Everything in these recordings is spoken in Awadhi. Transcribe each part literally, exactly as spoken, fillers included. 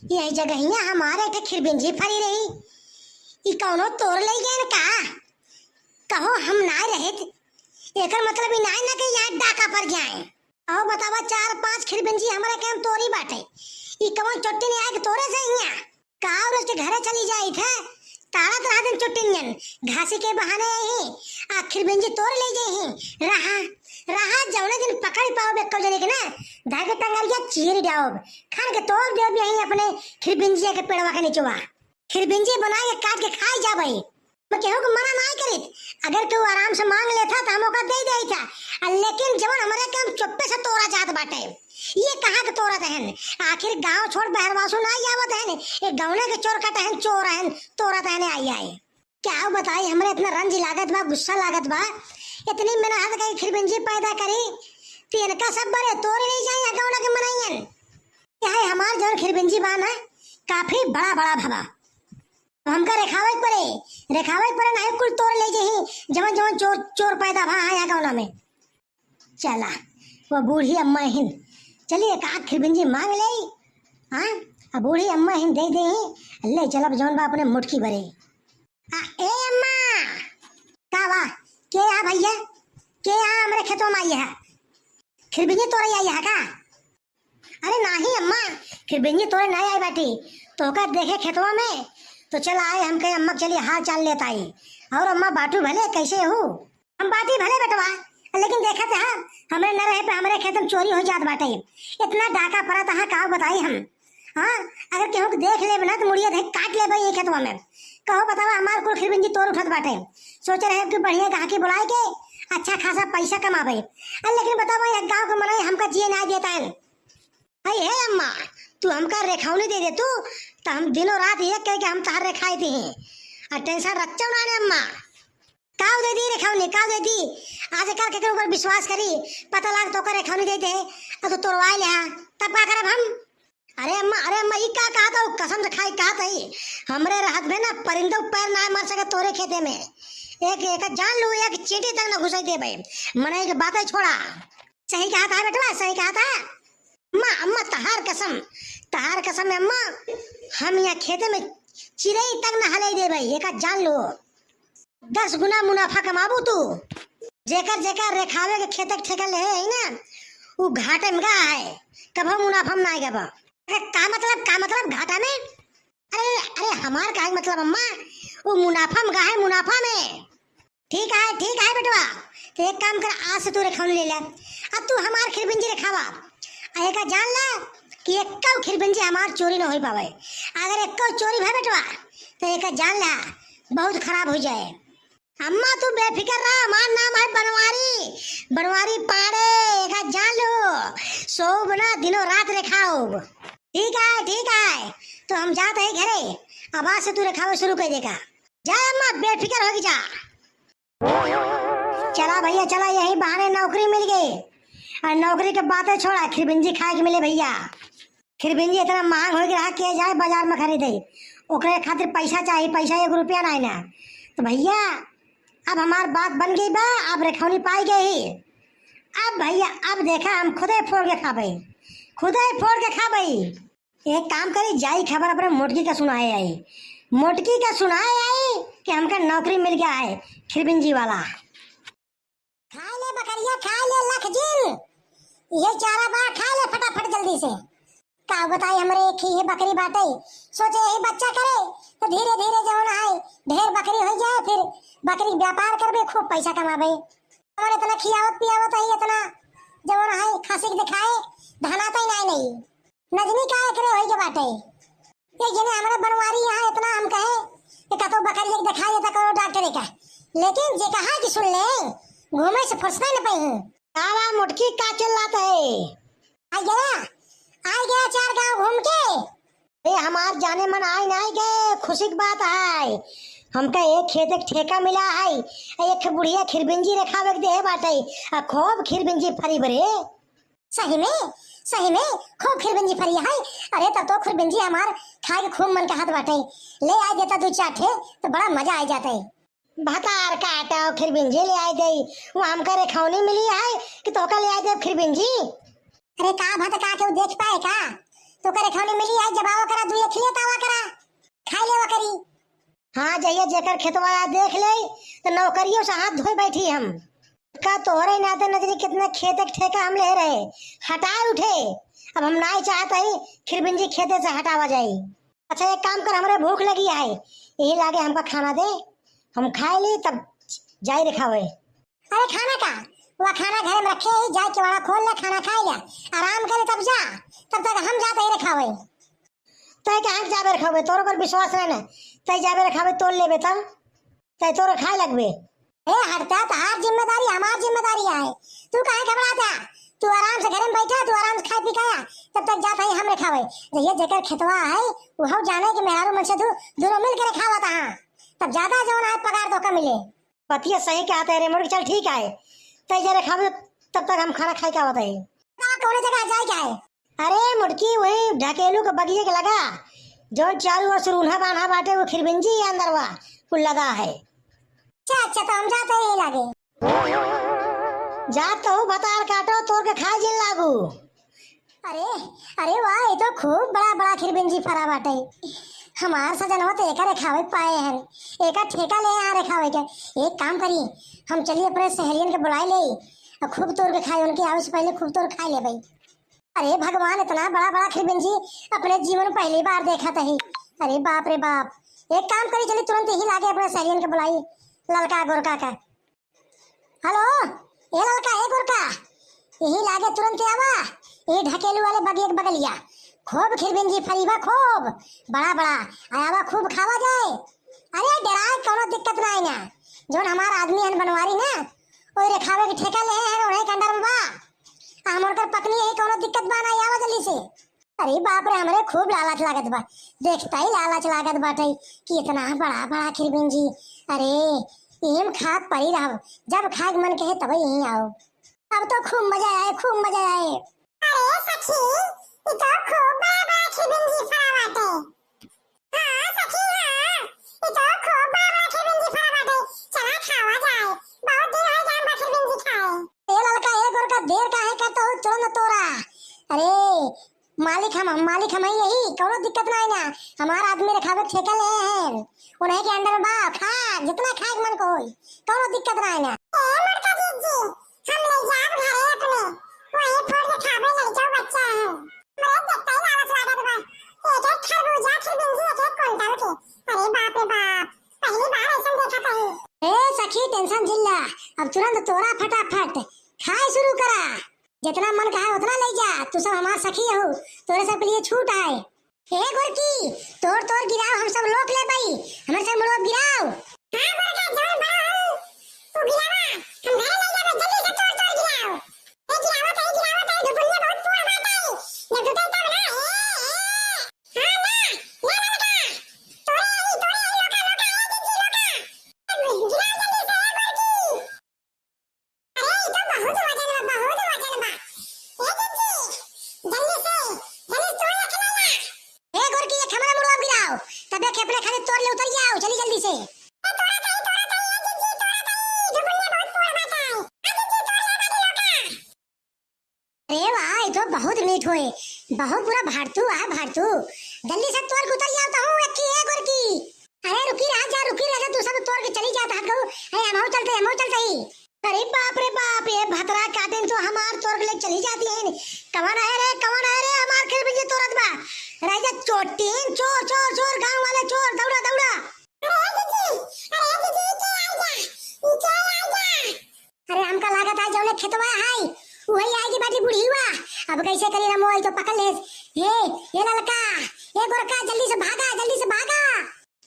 यही जगहिया हमारे एक ठे खिरबिंजी फरी रही, ई कौनो तोर लइ गएन का? कहो हम नाय रहित, एकर मतलब ई नाय ना कि यहाँ डाका पर जाए। अहो बतावा, चार पांच खिरबिंजी हमरे के हम तोरी बाटे, ई कवन चोट्टी ने आए के तोरे से हियाँ? का रोज के घरे चली जाइत है, ताड़त रहा दिन चोट्टिनियन, घासी के बहाने यही आ खिरबिंजी तोर ले जाही। रहा, रहा, जौने दिन पकड़ पाओ बेक्को जने के ना, धागे टंगरिया चीर डाओब, खान के तोड़ देब यही अपने खिरबिंजिया के पेड़वा के निचवा। खिरबिंजी बनाए के काट के खाए जाबे। मैं केहू के मना नाय करित, अगर केहू आराम से मांग लेता त हम ओका दे देइत था। आ लेकिन जवन हमरे के हम चुप्पे से तोरा जात बाटे, ये कहाँ के तोरत हन? आखिर गांव छोड़ बहरवासु नाय आवत हन, ये गौने के चोर कट हन, चोर हन, तोरत हन आई आई। क्या बताई, हमरे इतना रंज लागत बा, गुस्सा लागत बा, इतनी मेहनत करी खिरबिंजी पैदा करी, तो इनका सब बरे तोरे नहीं जाए गौना के मनइयन। यह हमार जौन खिरबिंजी बा ना, काफी बड़ा बड़ा भवा। हमका रेखावे के पड़े, रेखावे के पड़े, नहीं कुल तोड़ ले जही, जवन जवन चोर, चोर पैदा भा है यहाँ गौना में। चला, वो बूढ़ी अम्मा हिन, चली एक आध खिरबिंजी मांग ले, हाँ, अब बूढ़ी अम्मा हिन दे दे, ले चलब जौन बा अपने मुटकी भरे। आ, ए अम्मा, का बा? के आ भैया? के आ हमरे खेतवा में आई है? खिरबिंजी तोड़े आई है का? अरे नाही अम्मा, खिरबिंजी तोड़े नाही आई बाटी, तोहका देखे खेतवा में, तो चल आए हमके अम्मा के चलिए हाल चाल लेत आई। और अम्मा बाटू भले, कैसे हो? हम बाटी भले बेटवा, लेकिन देखत है, हमरे न रहे पे हमरे खेत में चोरी हो जात बाटे। इतना डाका परत है, का बताई हम। हाँ, अगर केहू के देख लेब ना, तो मुड़िया धइ काट लेबे ये खेतवा में। कहो बतावा, हमार कुल खिरबिंजी तोड़ उठत बाटे। सोचे रहे कि बढ़िया गाहकी बुलाए के अच्छा खासा पैसा कमाबे। अरे लेकिन बतावा, एक गाँव के मनई हमका जिए ना देता है। अरे हे अम्मा, तू हमका रेखौनी दे दे तू, तो हम दिनों रात ये कह के हम तहार रेखाई दी हैं। और टेंशन रच्चो ना ने अम्मा। काव दे दी रेखौनी, काव दे दी। आजकल केकरे ऊपर विश्वास करी, पता लाग तोका रेखौनी दे दे, और तू तोड़वाए ले हा, तब का करब हम? अरे अम्मा, अरे अम्मा, ई का कहत हऊ? कसम से खाई कहत हई, हमरे रहत में ना परिंदो पैर ना मार सके तोरे खेते में। एक, एक जान लू, एक चींटी तक ना घुसई देबे। मनई के बातें छोड़ा। सही कहत है बेटवा, सही कहत है। अम्मा, अम्मा, तहार कसम, तहार कसम है अम्मा, हम यहाँ खेते में चिरई तक ना हलई देबे, एक जान लो। दस गुना मुनाफा कमाबू तू। जेकर, जेकर रेखावे के खेत के ठेका ले है ना, उ घाटे में गा है, कभो मुनाफा में ना गबा। अरे का मतलब, का मतलब घाटा में? अरे, अरे हमार का मतलब अम्मा, उ मुनाफा में गा है, मुनाफा में। ठीक है, ठीक है बेटवा, तो एक काम कर, आज से तू रेखौनी ले ले, अब तू हमार खिरबिंजी रेखावा, आ एका जान ले कि एक्को खिरबिंजी हमार चोरी न हो पावे। अगर एक्को चोरी भा बेटवा, तो एका जान ले बहुत खराब हो जाए। अम्मा तू बेफिकर रहा, हमार नाम है बनवारी, बनवारी पाड़े, एका जान लो, सोब ना दिनों रात रेखाओ। ठीक है, ठीक है, तो हम जात है घरे, अब आज से तू रेखावे शुरू कर देगा। जा अम्मा, बेफिकर होके जा। चला भैया, चला, यही बहाने नौकरी मिल गई। और नौकरी के बातें छोड़ा, खिरबिंजी खाए के मिले भैया। खिरबिंजी इतना महंग हो गया, के जाए बाजार में खरीदे, ओकरे खातिर पैसा चाहिए, पैसा एक रुपया नहीं ना। तो भैया, अब हमार बात बन गई बा, अब रेखौनी पाई गई। अब भैया, अब देखा, हम खुदे फोड़ के खाबे, खुदे फोड़ के खाबे। एक काम करी, जाई खबर अपने मोटकी का सुनाए आई, मोटकी का सुनाए आई कि हमका नौकरी मिल गया है खिरबिंजी वाला। खाए ले बकरिया, खाए ले लख जिन, ये चारा बा, खाए ले फटाफट जल्दी से। का बताई, हमरे एक ही बकरी बाटे, सोचे यही बच्चा करे तो धीरे धीरे जवन है ढेर बकरी हो जाए, फिर बकरी के व्यापार करबे, खूब पैसा कमाबे। हमरे इतना खियावत पियावत है, इतना जवन है खासी के दिखाए, धनाता ही नहीं, नहीं। नजनी का एकरे होई के बाटे। ये जने हमरे बनवारी यहाँ इतना हम कहे कि कतो बकरिया के दिखाई देता कौनो डॉक्टर का, लेकिन जे कहा कि सुन ले, घूमे से फुर्सत न पाई। का बा मोटकी, का चिल्लात है? आ गया, आ गया चार गांव घूम के। ए हमार जाने मन आए ना आए के खुशी की बात है। हमका एक खेत एक ठेका मिला है, एक बुढ़िया खिरबिंजी रेखावे के देहे बाटे, आ खूब खिरबिंजी फरी बरे। सही में, सही में खूब खिरबिंजी फरिया है। अरे तब तो खिरबिंजी हमार खाए के खूब मन कहत बाटे, ले आ देता दो चार ठे तो बड़ा मजा आ जाता है। भतार काटो खिरबिंजी ले आए दे, वो हमका रेखौनी मिली है कि तोका ले आए दे खिरबिंजी। अरे का भत का केहू देख पाए का? तोका रेखौनी मिली है, जब आओ करा दुई जहिया जेकर खेतवा देख ले, तो नौकरियों से हाथ धोए बैठी हम। का तोहरे नाते नजरी कितना खेत के ठेका हम ले रहे, हटाए उठे। अब हम नाई चाहत हई खिरबिंजी खेते से हटावा जाई। अच्छा, एक काम कर, हमरे भूख लगी है, यही लागे हमका खाना दे, हम खाए ली, तब जाई रेखावे। अरे खाना का, वह खाना घरे में रखे ही, जाए केवाड़ा खोल ले, खाना खाए ले, आराम करे, तब जा, तब तक हम जाते ही रेखावे। तय कहाँ के जाबे रेखावे, तोर पर विश्वास नहीं ना, तय जाबे रेखावे, तोड़ लेबे तब। तै तोरे खाए लगबे। ए हटता, तहार जिम्मेदारी हमार जिम्मेदारी है, तू काहे घबराता? तू आराम से घरे में बैठा, तू आराम से खाए पी खाया, तब तक जात है हम रेखावे। जहिया जेकर खेतवा है, उहौ जाने के मेहरारू मन से तू दोनों मिल के रेखावा तहाँ, तब ज्यादा जौन है पगार तो कम मिले। पतिया सही कहत है रे मोर, चल ठीक है, तै जा रेखावे, तब तक हम खाना खाए के आवत है। बतावा कौने जगह जाए के है? अरे मुटकी, वही ढकेलू के बगिये के लगा, जौन चारू ओर से रून्हा बान्हा बाटे, वो खिरबिंजी है अंदरवा, वो लगा है। अच्छा, अच्छा, तो हम जाते ही लागे। जा तो भतार काटो, तोर के खाए जिन लागू। अरे, अरे वाह, ये तो खूब बड़ा बड़ा खिरबिंजी फरा बाटे। हमार सजनवा तो एका रेखावे पाए हैं, एका ठेका ले यहाँ रेखावे के। एक काम करी, हम चलिए अपने सहेलियन के बुलाए ले, और खूब तोड़ के खाए, उनके आवे से पहले खूब तोड़ खाए ले भाई। अरे भगवान, इतना बड़ा बड़ा खिरबिंजी अपने जीवन में पहली बार देखत ही। अरे बाप रे बाप, एक काम करी, चली तुरंत यही लागे अपने सहेलियन के बुलाई, ललका गोरका का। हेलो, ए ललका, ए गोरका, यही लागे तुरंत आवा, ये ढकेलू वाले बगिया के बगलिया खूब खिरबिंजी फरी बा, खूब बड़ा बड़ा, आवा खूब खावा जाए। अरे डराए कौनो दिक्कत ना आई ना, जौन हमार आदमी हन बनवारी ना, ओई रेखावे के ठेका ले हैं, उन्हें के अंडर में बा। आ हम उनकर पत्नी यही, कौनो दिक्कत बा ना, आवा जल्दी से। अरे बाप रे, हमरे खूब लालच लागत बा, देखता ही लालच लागत बाटे कि इतना बड़ा बड़ा खिरबिंजी। अरे एम खात परी रहब, जब खाए के मन कहे तब यहीं आओ। अब तो खूब मजा आए, खूब मजा आए। अरे सखी, ये तो खूब बड़ा बड़ा खिरबिंजी फरा बाटे। हाँ सखी हाँ, ये तो खूब बड़ा बड़ा खिरबिंजी फरा बाटे। चला खावा जाए, बहुत दिन हो गया बा खिरबिंजी खाए। ए ललका, ए गोरका, देर काहे करत हो, तुरंत तोरा। अरे मालिक हम, हम मालिक हम ही यही, कौनो दिक्कत ना है ना। हमार आदमी रेखावे ठेका ले हैं, उन्हें के अंडर में बा, खा, जितना खाए के मन को होई, कौनो दिक्कत ना है ना। ए मोटका जीजी, हम ले जाब घरे अपने, वहीं फोड़ के खाबे, लड़का बच्चा है। हमरे देखते ही लालच लागत बा। एक एक खरबूजा खिरबिंजी एक एक कुंटल के। अरे बाप रे बाप, पहली बार ऐसन देखत हई। ए सखी, tension जिल्ला, अब तुरंत तोरा फटाफट, खाए शुरू करा। जितना मन कहा उतना ले जा, तू सब हमार सखी हो, तोरे सब के लिए छूट आए। ए गोरकी, तोर तोर गिराव, हम सब लोक ले बई, हमरे सब मुड़वा गिराव। हाँ गोरका, जौन बड़ा हो, तू गिरावा, हम घरे ले जाबे, जल्दी से तोर तोर गिराव। ए गिरावत है, गिरावत है, धुपुलिया बहुत पूरा बाटे, जब टूटे तब ना, ए, ए। हाँ ना, ले ललका, तोरे आई, तोरे आई, लोका, लोका, ए जीजी, लोका। गिराव जल्दी से, ए गोरकी। अरे, ई तो बहुत वजन बा, बहुत वजन बा। ए दीदी, जल्दी से, जल्दी तोड़ के ले ला। ए गोरकी, एक हमरा मुड़वा गिराव, तबे के अपने खाली तोड़ ले उतर जाओ, चली जल्दी से। ए, तोड़ा ताई, तोड़ा ताई, ए दीदी, तोड़ा ताई, झुकुलिया बहुत तोड़ बाटा। ए दीदी, तोड़ ले बाटी लोटा। अरे वाह, ई तो बहुत मीठ होए, बहुत पूरा भारतू है, भारतू। जल्दी से तोड़ के उतर जाओ तो हूँ, एक्की ए गोरकी। अरे रुकी रहा जा, रुकी रहा जा, तू सब तोड़ के चली जात हाथ गऊ। अरे हमहू चलते, हमहू चलते ही। अरे बाप रे बाप, ये भतरा काटिन तो हमार तोड़ के ले चली जाती है। कवन है रे, कवन है रे, हमार खिरबिंजी तोड़त बा। रह जा चोटिन, चोर, चोर, चोर, गाँव वाले चोर, दौड़ा, दौड़ा। अरे दीदी, अरे दीदी, के आई जा, ई के आई जा। अरे हमका लागत है जौने खेतवा है, उहई आएगी बाटी बुढ़िया। अब कैसे करी रमो, ई तो पकड़ लेस। हे, हे ललका, हे गोरका, जल्दी से भागा, जल्दी से भागा।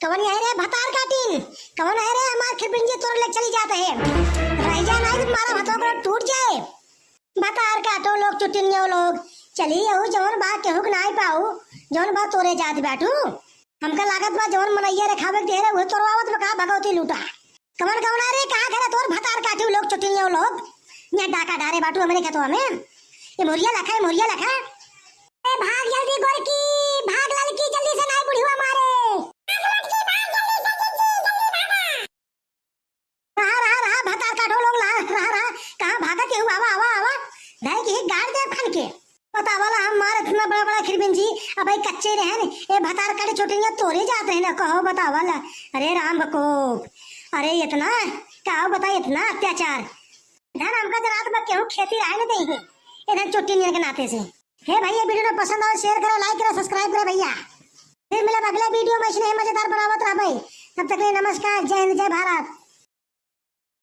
कवन है रे भतार काटिन? कवन है रे हमार खिरबिंजी तोड़ ले चली जात है? रह जा नाहीं तो मारा भतवा पर टूट जाए। भतार काटो लोग, चुटिनियो लोग। चली यहू जौन बा केहू के नाहीं पाऊ, जौन बा तोरे जात बाटू। हमका लागत बा जौन मनैया रेखावे के ढेरे उहे तोड़वावत बा का भगवती लूटा। कवन कवन रे, कहाँ घरे तोर भतार काटी लोग, चुटिनियो लोग। यहाँ डाका डारे बाटू हमरे खेतवा में। ये मोरिया लखा, ये मोरिया लखा। ए, भाग जल्दी गोरकी, भाग ललकी, जल्दी से नाहीं बुढ़िया मारे। रहा, रहा, रहा, भतार काटो लोग, रहा, रहा, रहा। कहाँ भागत केहू, आवा, आवा, आवा। भाई की गाड़ दे फन के। बतावा ला हमार इतना बड़ा बड़ा खिरबिंजी, अब भाई कच्चे रहन, ए भतार काटी चोटिनिया तोरे जात रही ना, कहो बतावा ला। अरे राम बकोप, अरे इतना, का बताई, इतना अत्याचार। धन हमका जनात बा केहू खेती रहे न देही, इधर चोटिनिया के नाते से। हे भैया, video ना पसंद आवे, share करा, like करा, subscribe करा भैया। फिर मिलब अगला video में, ऐसे ही मजेदार बनावत रहबे। तब तक के लिए नमस्कार, जय हिंद, जय भारत।